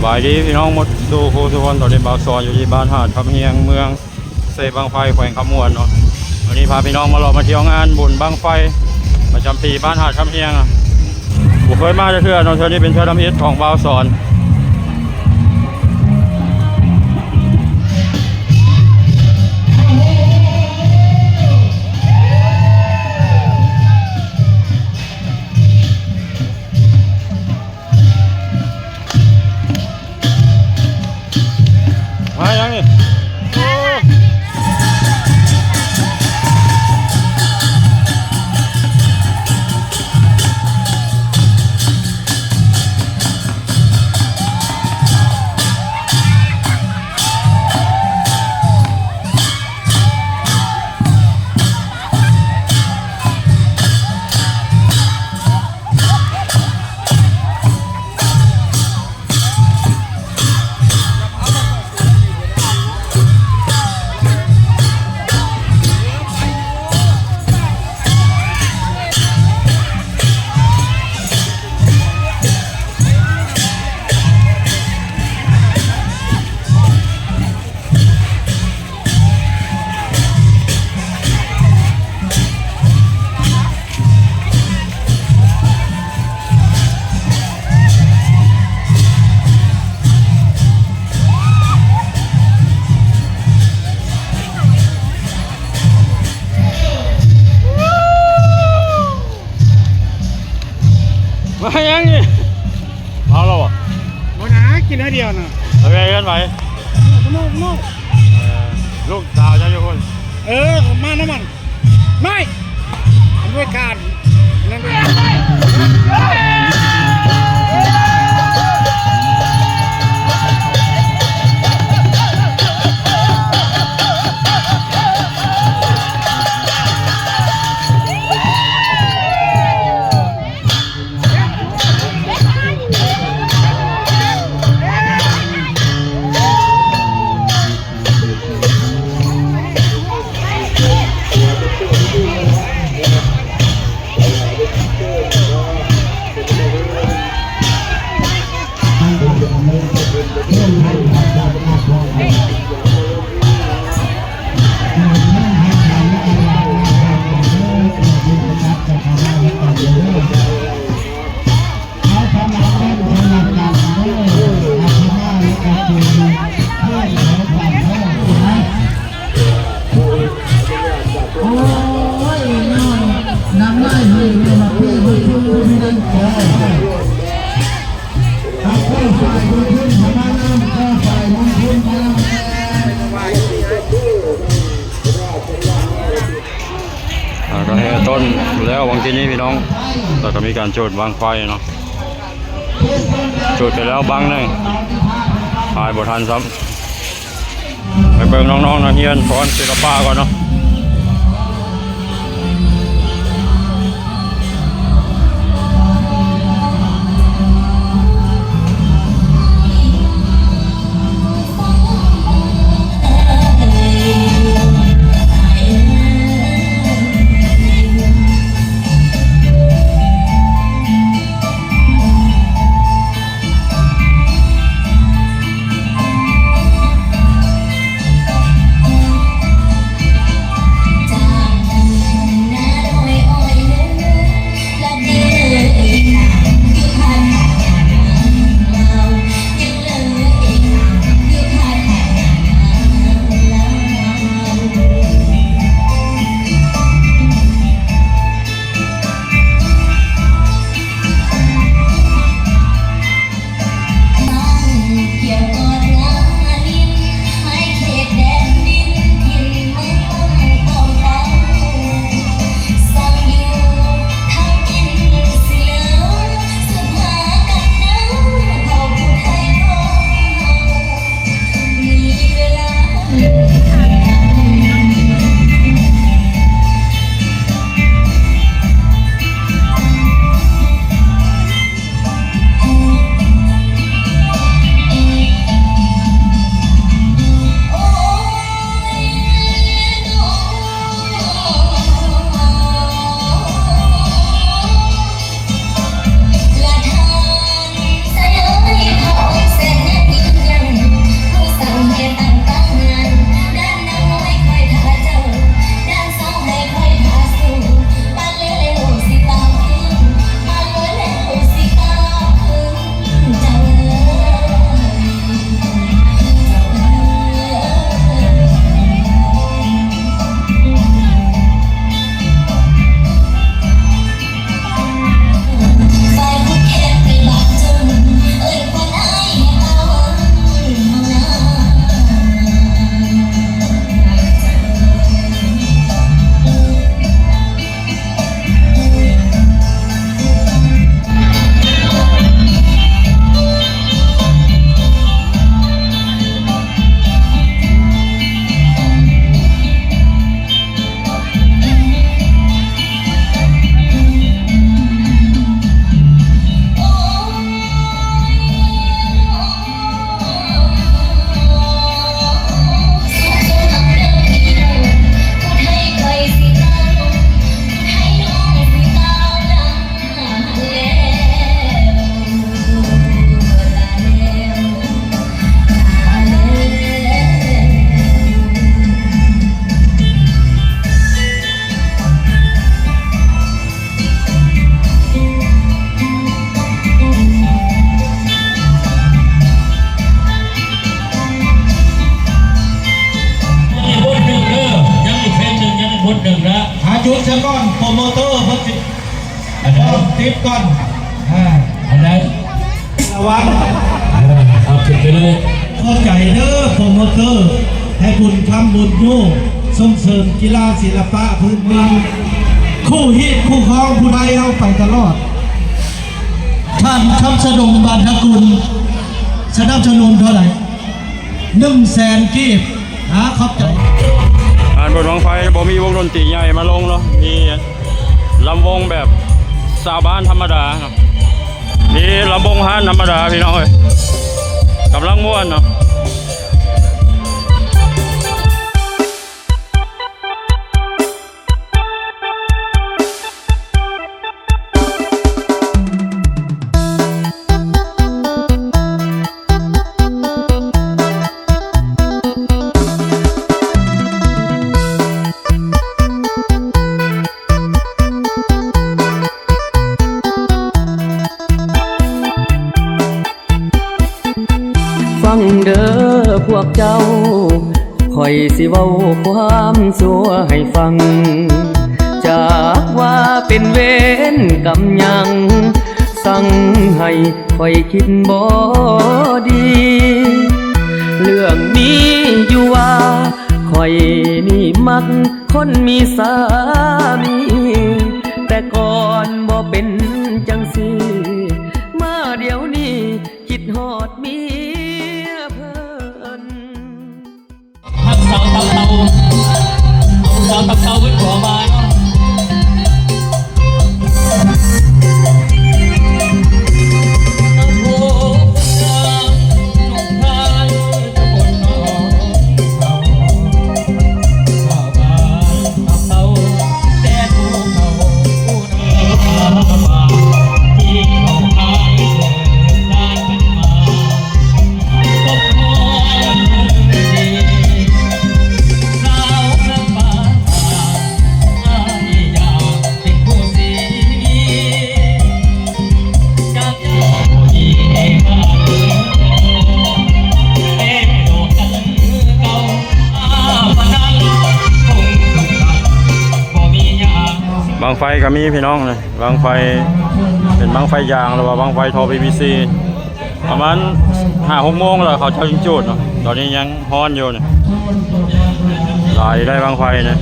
ສະບາຍດີພີ່ນ້ອງໝົດສູ່ຜູ້ສູ່ຄົນ, ຕອນນີ້ບ່າວສອນຢູ່ທີ່ບ້ານຫາດຄຳຮຽງ ເມືອງເຊບັ້ງໄຟ ແຂວງຄຳມ່ວນເນາະ. ວັນນີ້ພາພີ່ນ້ອງມາເລາະມາທ່ຽວງານບຸນບັ້ງໄຟປະຈຳປີບ້ານຫາດຄຳຮຽງ. ບໍ່ເຄີຍມາຈັກເທື່ອເນາະ, ເທື່ອນີ້ເປັນເທື່ອທຳອິດຂອງບ່າວສອນ. ມາຫຍັງນີ້? ໂອ້ ມາຫຍັງນີ້? ເມົາແລ້ວບໍ່? ບໍ່ນາ ກິນໜ້ອຍດຽວນະ. ເອົາໄປເຮືອນໃຜ? ລູກ ລູກ ເອີ ລູກສາວເຈົ້າຢູ່ພຸ້ນ. ເອີ ມານຳມັນ. ໄມ້ ອຳນວຍການນັ້ນເດ້. ອ່າ ກໍແຫ່ຕົ້ນແລ້ວຫວ່າງກີ້ນີ້ພີ່ນ້ອງ, ແລ້ວກໍມີການຈູດບັ້ງໄຟເນາະ. ຈູດໄປແລ້ວບັ້ງໜຶ່ງ ຖ່າຍບໍ່ທັນຊ້ຳ. ໄປເບິ່ງນ້ອງໆນັກຮຽນຟ້ອນສິລະປະກ່ອນເນາະ. ອ່ ສະກ່ອນ ໂປຣໂມເຕີເພິ່ນຊິ ອັນໃດ ຕ້ອງຕິດກ່ອນ ອ່າ ອັນໃດ ລະວັງ ເອີ ເອົາຂຶ້ນໄປເລີຍ. ເຂົ້າໃຈເດີ ໂປຣໂມເຕີ ໃຫ້ບຸນຄ້ຳບຸນຍູ້ ສົ່ງເສີມກິລາສິລະປະພື້ນເມືອງ ຄູ່ຮີດຄູ່ຄອງຜູ້ໄທເຮົາໄປຕະຫຼອດ. ທ່ານ ຄຳສະດົງ ບານທະກຸນ ສະໜັບສະໜູນເທົ່າໃດ? ໜຶ່ງແສນກີບ. ອາ ຂອບໃຈ. ງານບຸນບັ້ງໄຟບໍ່ມີວົງດົນຕີໃຫຍ່ມາລົງເນາະ ມີລຳວົງແບບຊາວບ້ານທຳມະດາເນາະ ມີລຳວົງຮ້ານທຳມະດາ ພີ່ນ້ອງເອີຍ ກຳລັງມ່ວນເນາະ. ຟັງເດີພວກເຈົ້າ ຂ້ອຍຊິເວົ້າຄວາມຊົ່ວໃຫ້ຟັງ ຈັກວ່າເປັນເວນກຳຫຍັງ ສັ່ງໃຫ້ຂ້ອຍຄິດບໍ່ດີ ເລື່ອງມີຢູ່ວ່າ ຂ້ອຍນີ້ມັກຄົນມີສາມີ ແຕ່ກ່ອນບໍ່ເປັນຈັ່ງຊີ້ ມາດຽວນີ້ ຄິດຮອດເມຍເພິ່ນ ຮັກສາວຕັບເຕົ່າ ເອົາສາວຕັບເຕົ່າເພິ່ນຂໍມາເນາະ. ບັ້ງໄຟກໍມີພີ່ນ້ອງ ບັ້ງໄຟ ເປັນບັ້ງໄຟຢາງ ຫຼືວ່າບັ້ງໄຟທໍ່ ພີ ພີ ຊີ ປະມານຫ້າຫົກໂມງແລ້ວເຂົາເຈົ້າຈຶ່ງຈູດເນາະ ຕອນນີ້ຍັງຮ້ອນຢູ່ນີ້ ຫຼາຍໄດ້ບັ້ງໄຟນີ້.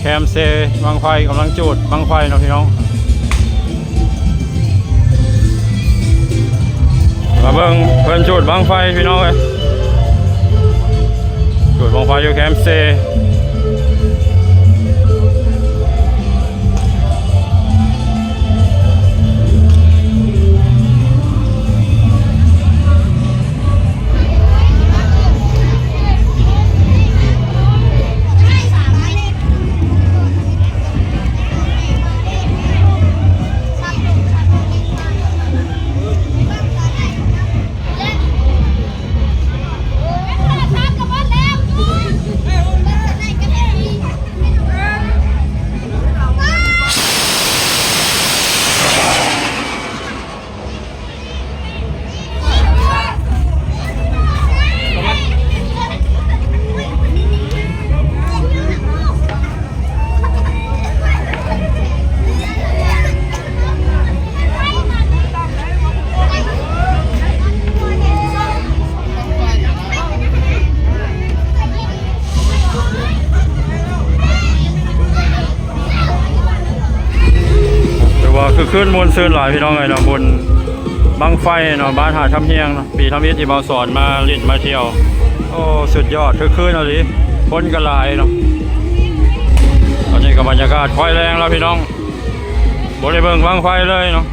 ແຄມເຊ ບັ້ງໄຟກຳລັງຈູດບັ້ງໄຟເນາະພີ່ນ້ອງ. ມາເບິ່ງເພິ່ນຈູດບັ້ງໄຟພີ່ນ້ອງເອີຍ. ຈູດບັ້ງໄຟຢູ່ແຄມເຊ. ຖືວ່າຄຶກຄື້ນມ່ວນຊື່ນຫຼາຍພີ່ນ້ອງເອີຍເນາະ, ບຸນບັ້ງໄຟເນາະ ບ້ານຫາດທຳຮຽງເນາະ. ປີທຳອິດທີ່ບ່າວສອນມາຫຼິ້ນມາທ່ຽວ ໂອ້ ສຸດຍອດ ຄຶກຄື້ນອີ່ຫຼີ, ຄົນກໍຫຼາຍເນາະ. ຕອນນີ້ກໍບັນຍາກາດຄ່ອຍແລງແລ້ວພີ່ນ້ອງ, ບໍ່ໄດ້ເບິ່ງບັ້ງໄຟເລີຍເນາະ.